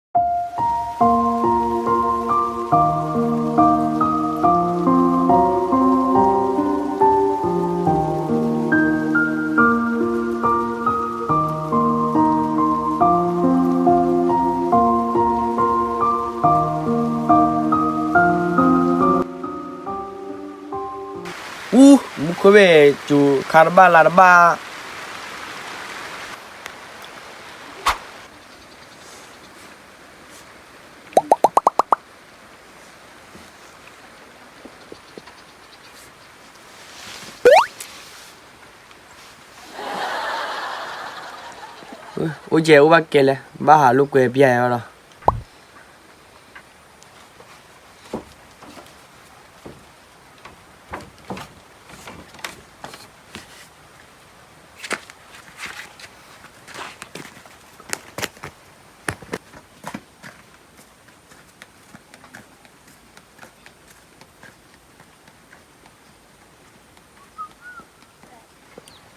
အူ, မူခိၣ်ဘ့ၣ်စူၤ ခါတဘၣ်လါတဘၣ်. အိၣ်ကဲအိၣ်ဘၣ်ကဲလဲၣ်, ဘၣ်ဟးလိာ်ကွဲပျဲယၤလီၤ.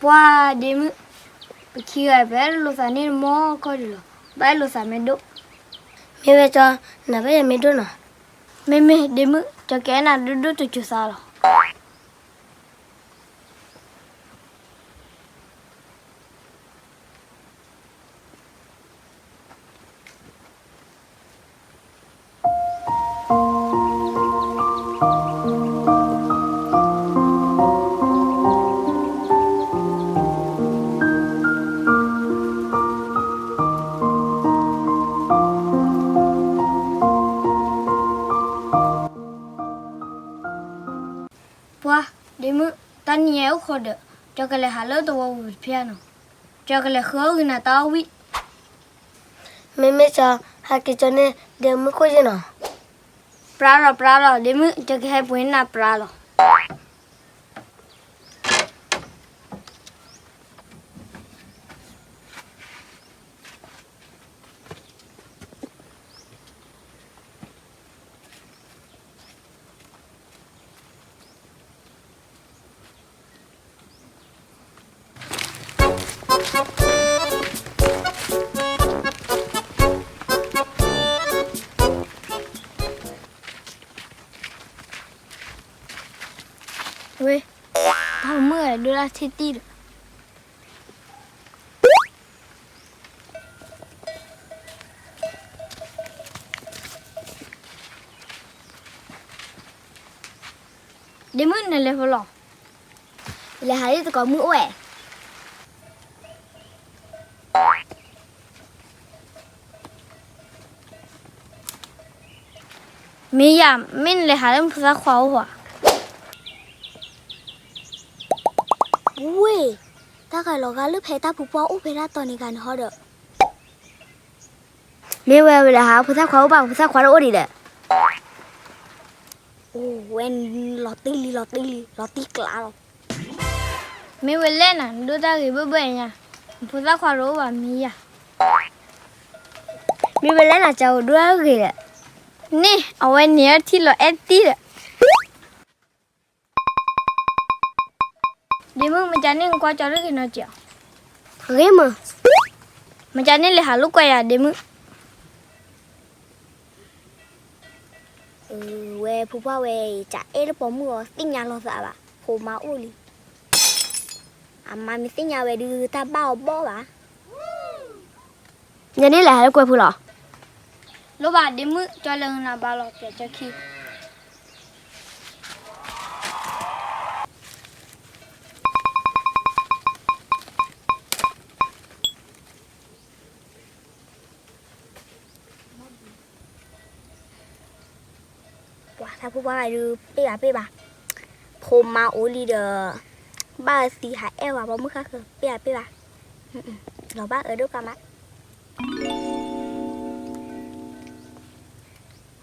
ပှၤဒ့မုၣ်, ပခံဂၤပအဲၣ်လိာ်သးန့ၣ်တမီၢ်ကီၢ်ဒံးလီၤ, ဘၣ်အဲၣ်လိာ်သးမ့ၢ်ဒိၣ်. မ့ၢ်ဝဲကၠီ, နဘၣ်ယၤမ့ၢ်ဒိၣ်နီၤ. မ့မ့ၢ်ဒ့မုၣ်, ကၠီကအဲၣ်နၤဒိၣ်ဒိၣ်တစိၤသးလီၤ. ပှၤဒ့မုၣ်, တနံၤအံၤအိၣ်ဃီဒီး, ကၠီကလဲၤဟးလၢသဝီပူၤတဖျၢၣ်နီၤ, ကၠီကလဲၤဃုအီၣ်ဂ့ၤနၤတၢ်အီၣ်ဝံၣ်. မ့မ့ၢ်ကၠီ, ဟဲက့ၤကၠီန့ၣ် ဒ့မုၣ်ခိၣ်ယ့ၢ်နီၤ. ပြါလီၤပြါလီၤ, ဒ့မုၣ်, ကၠီကဟဲပှ့ၤနၤပြါလီၤ. ဝဲ, တၢ်မုၣ်အဲၣ်ဒိၣ်ဒၣ်ထံၣ်တံၢ်ဒီး, ဒ့မုၣ်နလဲၤဖိလီၤ. လဲၤဟးလၢသကိးမုၣ်အိၣ်ဝဲ. မ့ၢ်ယၤ, မ့ၢ်နလဲၤဟးလၢဖိသၣ်ခွါအိၣ်ဧါ. ဝ့ၢ်, တၢ်ဂၤလီၤဂာ်လၢဖဲတၢ်ဖုပှၢ်အိၣ်ဖဲတၢ်တီၤန့ၣ်ဂၤန့ၣ်ဟီဒီး. မ့ၢ်ဝဲဝဲလဲၤဟးဖိသၣ်ခွါအိၣ်ဘၣ်, ဖိသၣ်ခွါတအိၣ်ဒံးဒီး. အိၣ်ဝဲ, လီၤတံၢ်လံ, လီၤတံၢ်လံ, လီၤတံၢ်ကျါလီၤ. မ့ၢ်ဝဲလဲၣ်နၤ, နဒိၣ်တၢ်ဂ့ၤဘၣ်ဘၣ်ညါ, ဖိသၣ်ခွါတအိၣ်ဘၣ်မ့ၢ်ယၤ. မ့ၢ်ဝဲလဲၣ်နၤ, ကၠီအိၣ်ဒိၣ်တၢ်ဂ့ၤဒီး. န့ၣ်, အဝဲန့ၣ်အထံၣ်လီၤအဲၣ်တံၢ်ဒီး. ဒ့မုၣ်, မ့ၢ်ကန့ၣ် နကွၢ်ကၠီလၢဂ့ၤနီတစဲး. ဂ့ၤမး. မ့ၢ်ကန့ၣ် လဲၤဟးလိာ်ကွဲယၤဒ့မုၣ်. ဝဲဖုပှၢ်ဝဲအံၤ တအဲၣ်လၢပိာ်မုၣ်အီၤ သ့ၣ်ညါလိာ်သးဘၣ်, ဖိမါအိၣ်လံ. အမါမ့ၢ်သ့ၣ်ညါဝဲဒုး တၢ်ဘၣ်အီၤဘီၣ်ဘၣ်. ယန့ၣ်လဲၤဟးလိာ်ကွဲဖုလီၤ. လိၣ်ဘၣ်ဒ့မုၣ်, ကၠီလဲၤနၤဘၣ်လီၤ ပျဲကၠီခံ ပှၤတၢ်ဖိပှၢ်ဂၤဒုး ပ့ၢ်ဘၣ်ပ့ၢ်ဘၣ်, ဖိမါအိၣ်လံဒီး ဘၣ်သံဟးအဲၣ်ဝဲပိာ်မုၣ်ဃၣ်ဃၢၤ, ပ့ၢ်ဘၣ်ပ့ၢ်ဘၣ်, လီၤဘၣ်အၢဒိၣ်ကါမး,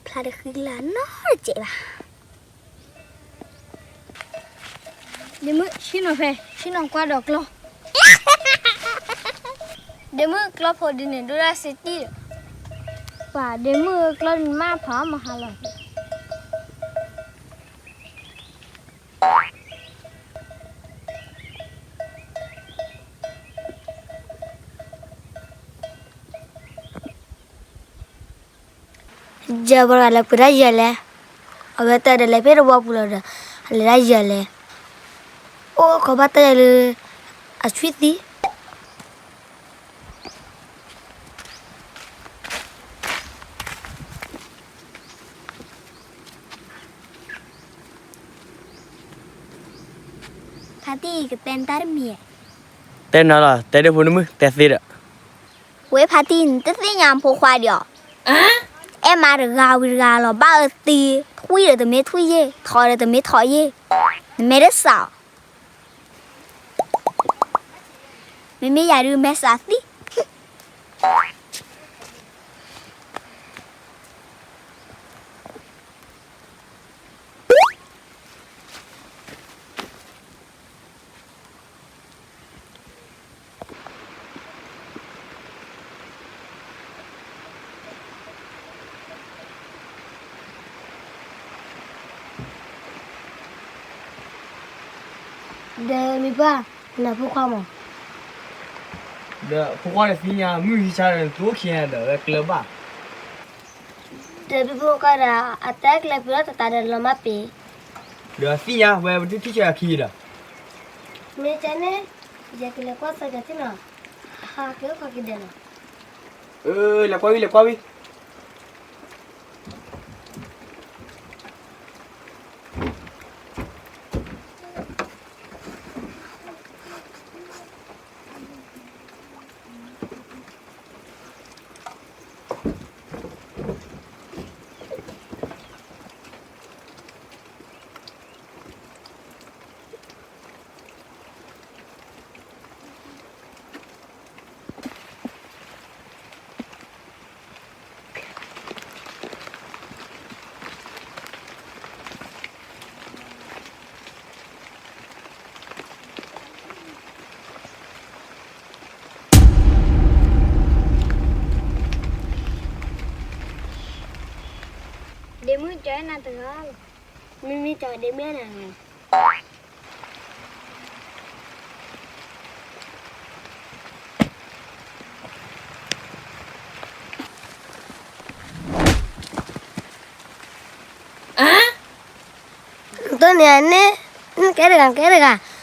ဖျါတဃံလၤနီတစဲးဘၣ်. ဒ့မုၣ်, ဆ့ၣ်နီၤဖဲ, ဆ့ၣ်နီၤကွၢ်ဒီးကျီၢ်. ဒ့မုၣ်, ကျီၢ်ဖိဒ်န့ၣ် ဒိၣ်ဒၣ်စ့တံၢ်ဒီး. ပှၤဒ့မုၣ်ဧၢ, ကျီၢ်ဒ်န့ၣ်မး ဖးအီၣ်မၤဟါလီၤ. ဒ့မုၣ်, ယဲၢ်ပှၤတဂၤလဲၤပှ့ၤတၢ်ယဲၢ်လဲၣ်. အဝဲတဲဒီးလဲၤဖဲတဝီပူၤလီၤဒီး အလဲၤတၢ်ယဲၢ်လဲၣ်. အိၣ်ခိးဘၣ်တၢ်ယဲၢ်လၢ အဆွံသံ. ဖါတံၢ် ကတဲနတၢ်တမံၤ. တဲနီၤလီၤ, တဲဒၣ်ဖိနမုၣ် တဲသ့ဒီး. ဝဲဖါတံၢ် နတသ့ၣ်ညါဖိခွါဒံးဧါ. အဲၣ်မးတဂၤဝံၤတဂၤလီၤ ဘၣ်အၢသံ, ထွံၣ်ဒီးတမ့ၢ်ထွံၣ်ယ့ၢ်, ထိးဒီးတမ့ၢ်ထိးယ့ၢ်, နမဲာ်တစးဧါ. မ့မ့ၢ်ယၤဒုးမဲာ်စးသံ. ဒီးမ့ၢ်ပှၢ်, နဖိခွါမး, ဒီးဖိခွါဒီးသ့ၣ်ညါ မုၢ်ဟံးဆါဒီး နသူအိၣ်ခံဂၤဒီး ဝဲကျၢၤဘၣ်. ဒီးဘံဘူကီးဒီး အတၢ်ကျဲပူၤလီၤတတးဒီးလီၤမၢ်ပ့ၤ, ဒီးသ့ၣ်ညါ ဝဲပတထံၣ်ဆၢအခံဒီး, မ့ၢ်ကန့ၣ်, ယကလဲၤကွၢ်စီၤကၤထံနီၤ, ဟးက့ၤအိၣ်ခိးက့ၤဒဲးလီၤ. လဲၤကွၢ်ဝံၤ လဲၤကွၢ်ဝံၤ. ဒ့မုၣ်ကၠီအဲၣ်နၤတဂၤလီၤ. မ့မ့ၢ်ကၠီဒ့မုၣ်အဲၣ်နၤလီၤ. တိၢ်န့ၣ်န့ၣ်, ကဲတဂၤ ကဲတဂၤ.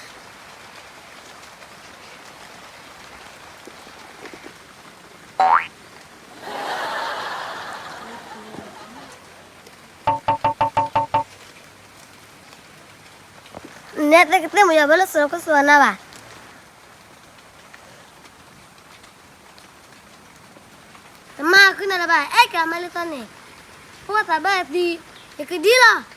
နဲသ့ၣ်ကသ့ၣ်မယီၤဘၣ်လၢစိၤခိၣ်စိၤနၢ်ဘၣ်. တမၤဃုာ်နၤလၢၤဘၣ်, အဲၣ်ကမၤလၢသီန့ၣ်, ဖိသၣ်ဘၣ်သံ, ယကဒံလီၤ.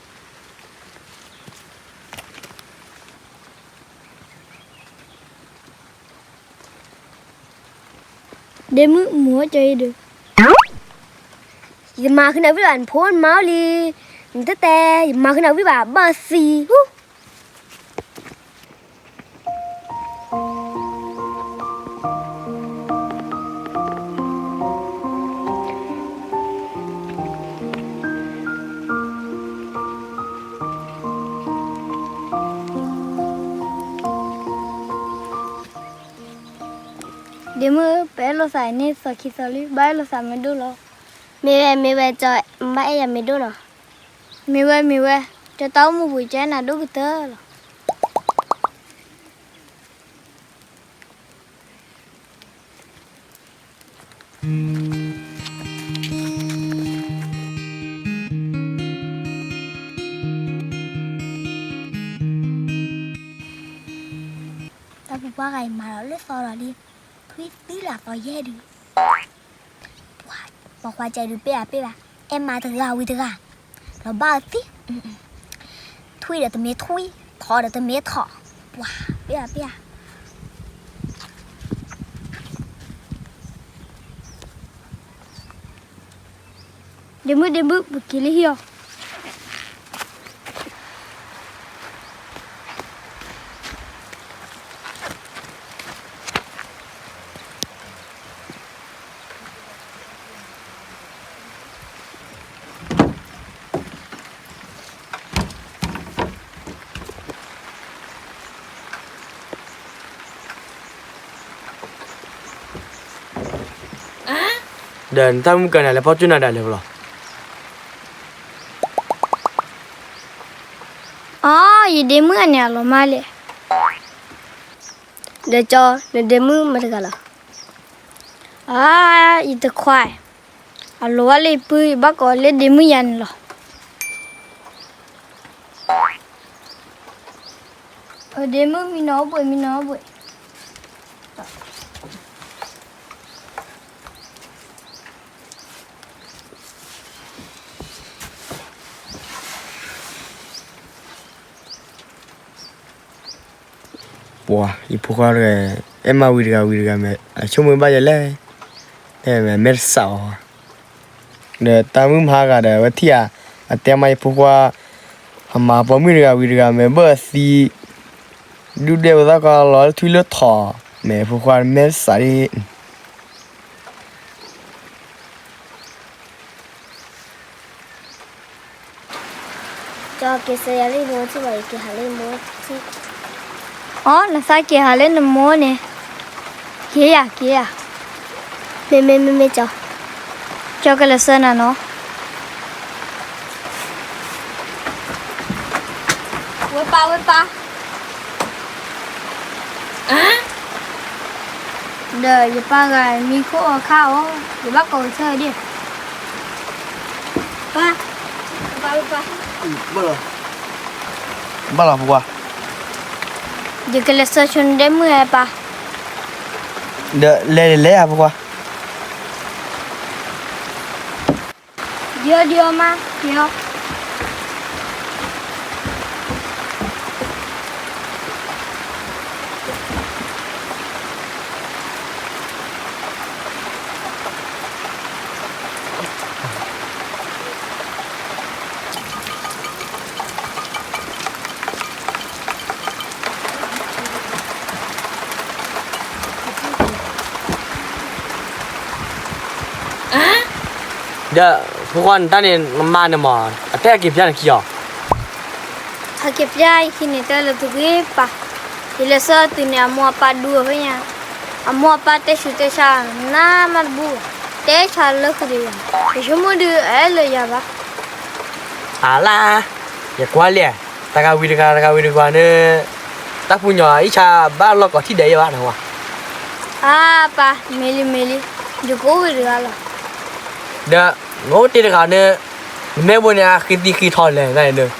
ဒ့မုၣ်မုၢ်အိၣ်ကၠီအံၤဒီး, ယတမၤဃုာ်နၤဝံၤဘၣ် နဖိနမါအိၣ်လံ, နတတဲ, ယမၤဃုာ်နၤဝံၤဘၣ် ဘၣ်သံဟူ. ဒ့မုၣ် ပအဲၣ်လိာ်သးန့ၣ်သီခံသီလံ, ဘၣ်အဲၣ်လိာ်သးမ့ၢ်ဒိၣ်လီၤ. မ့ၢ်ဝဲ မ့ၢ်ဝဲ ကၠီဘၣ်အဲၣ်ယၤမ့ၢ်ဒိၣ်နီၤ. မ့ၢ်ဝဲ မ့ၢ်ဝဲ, ကၠီတၢ်အိၣ်မူပူၤ ကၠီအဲၣ်နၤဒိၣ်ကတၢၢ်လီၤ. တၢ်ပူၤပှၢ်ဂၤအံၤမၤလီၤလၢသီလီၤလံ, ထွံၣ်သံလၢအသီယဲၢ်ဒုး, ပှၤခွါကဲဒုးပ့ၢ်ဘၣ်ပ့ၢ်ဘၣ်, အဲၣ်မးတဂၤဝံၤတဂၤ, လီၤဘၣ်အသံ, ထွံၣ်ဒီးတမ့ၢ်ထွံၣ်, ထိးဒီးတမ့ၢ်ထိး, ပှၤပ့ၢ်ဘၣ်ပ့ၢ်ဧါ. ဒ့မုၣ် ဒ့မုၣ် ပက့ၤလၢဟံၣ်အီၤ. ဒီးနတၢ်မုၣ်ကနၤလဲၤပီၣ်ကၠိၣ်နၤဒၣ်လဲာ်လီၤ. ယဒ့မုၣ်အန့ၣ်အလီၤမၢ်လဲၣ်. ဒီးကၠီ, နဒ့မုၣ်မတၤတဂၤလီၤ. အါ, ယတခွါ, အလီၤဝဲလၢယပုၢ်, ယဘၣ်ကိးလၢဒ့မုၣ်ယၤန့ၣ်လီၤ. ဒ့မုၣ်မံနီၤအိၣ်ဘှံး, မံနီၤအိၣ်ဘှံး. ပှၤ, ယဖိခွါတဂၤ, အဲၣ်မးဝံၤတဂၤဝံၤတဂၤမဲာ်, အဆိကမိၣ်ဘၣ်ယၤလဲၣ်, အဲၣ်မဲာ်မဲာ်တစးအီၤ, ဒီးတၢ်မုၢ်မဟါဂၤဒီး အဝဲထံၣ်ဧါ, အတဲမးယဖိခွါ, အမၤပိာ်မုၣ်တဂၤဝံၤတဂၤမဲာ်ဘၣ်အသံ, ဒုၣ်ဒွဲၣ်ဝဲသၣ်ကီလီၤလၢထွံၣ်လၢထိး, မဲာ်ဖိခွါမဲာ်တစးဒ် ကၠီက့ၤစၢၤယၤလၢယမိၢ်ထံၣ်ဘၣ်, ယက့ၤဟးလၢယမိၢ်ထံၣ်. အီ, နသးက့ၤဟးလၢနမိၢ်န့ၣ်, က့ၤယၤ, က့ၤယၤ. မ့မ့မ့မ့ၢ်ကၠီ, ကၠီကလဲၤဆှၢနၤနီၤ. ဝဲပၢ်, ဝဲပၢ်. ဒီးယပၢ်ဂၤမံခိၣ်အီခါအီၤ, ယဘၣ်ကိးကဆၢဒံး. ပၢ်, ပၢ်, ပၢ်. ဘၣ်လီၤဖိခွါ, ယကလဲၤဆှၢဆိနဒ့မုၣ်ဧါပၢ်. ဒီးလဲၤလဲၤဧါဖိခွါ. ဒံအီၤဒံအီၤမး, ဒံအီၤ. ဒီးဖိခွါန့ၣ်တၢ်န့ၣ် နမါန့ၣ်မး အတဲအက့ၤပျၢ်နခံအီၤ. ဟဲက့ၤပျၢ်ယခံန့ၣ် တၢ်လၢသုဂ့ၤပၢ်, ယလဲၤဆှၢအသုးန့ၣ် အမိၢ်အပၢ်ဒူအီၤဖဲညါ, အမိၢ်အပၢ်တဲဆူးတဲဆါ နါမးတဘူၣ်, တဲဆါလၢဃုာ်ဒီးယၤ, ယဆိကမိၣ်ဒုးအအဲၣ်လၢယၤဘၣ်. အလါ, ယကွၢ်လံ, တဂၤဝံၤတဂၤ တဂၤဝံၤတဂၤန့ၣ်, တၢ်ပူၤညီအံၣ်ဆါဘၣ်လီၢ်ကိးထံၣ်ဒဲးယဲဘၣ်နဝၤ. အါပၢ်, မ့ၢ်လံမ့ၢ်လံ, ယကအိၣ်ဝံၤတဂၤလီၤ. ဒီး နအိၣ်တ့ၢ်တဂၤန့ၣ်, နမ့ၢ်ဘိန့ၣ် အဃ့သံဃ့ထီလဲၣ်န့ၣ်.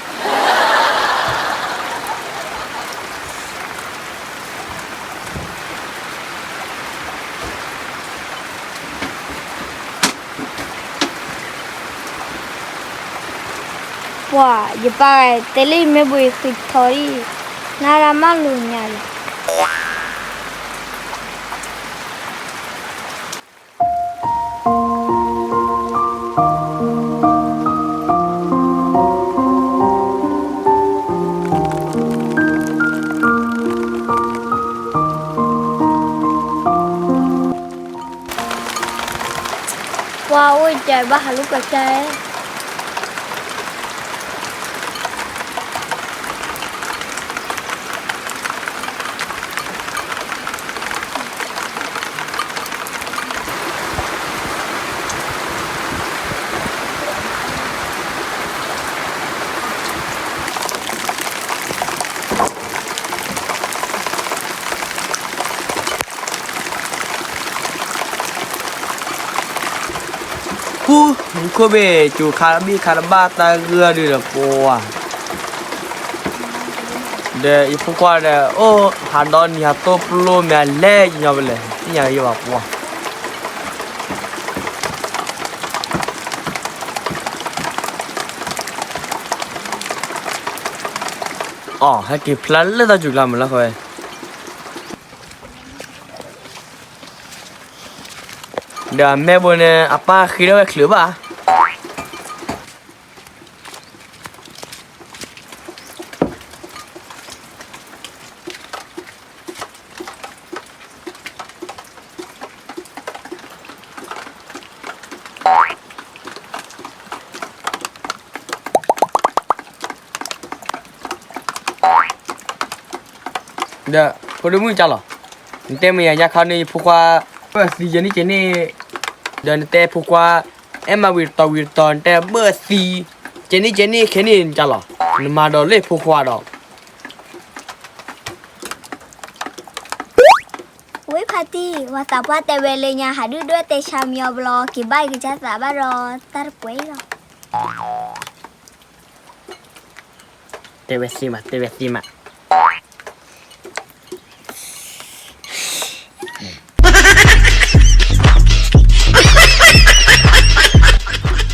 ပှၤ, ယပၢ်ဂၤ တဲလၢယမ့ၢ်ဘိယဃ့ထီဒံး, နါရမၢလိာ်ညါလီၤ. ပှၤအိၣ်ကဘၣ်ဟးလိာ်ကွဲကၢ. ဃူ, ခိၣ်ဘ့ၣ်ကၠိခါတဘ့ၣ်ခါတဘၣ်တၢ်ဂၢၢ်ဒုးဒီးပှၤ, ဒီးယဖိခွါဒီး အိၣ်ဟးဒီနံၤဟးတိၢ်ပျိမ့ၢ်အလဲၣ်ညီဘၣ်လဲၣ် သ့ၣ်ညါယဘၣ်ပှၤ. အီ, ဟဲက့ၤဖျါလၢတၢ်စူၤကျါမးလၢဃီဝဲ. ဒီးအမဲာ်ဘိန့ၣ် အပၢ်ဃ့ထီၣ်ဝဲချုးဘၣ်. ဒီးဖိဒိၣ်မုၣ်ကၢ်လီၤ, နတဲမ့ၢ်ယၤညါခါန့ၣ် ယဖိခွါ ဘၢၣ်သံယဲန့ၣ်ကဲန့ၣ်, ဒီးနတဲဖိခွါ အဲၣ်မးဝံၤတတီၤဝံၤတတီၤ နတဲဘၢၣ်သံ, ကဲန့ၣ်ကဲန့ၣ်ခဲန့ၣ်ကၢ်လီၤ, နမၤဒီးလၢဖိခွါဒီး ဖါတံၢ်, ဝၤသးပှၢ်တဲဝဲလၢညါ ဟးဒုၣ်ဒွဲၣ်တဲဆါမံအီၤဘျီ က့ၤဘၣ်ကစၢ်သးဘၣ်ဒီး တၢ်တပှဲၤအံၤလီၤ. တဲဝဲသ့မး, တဲဝဲသ့မး.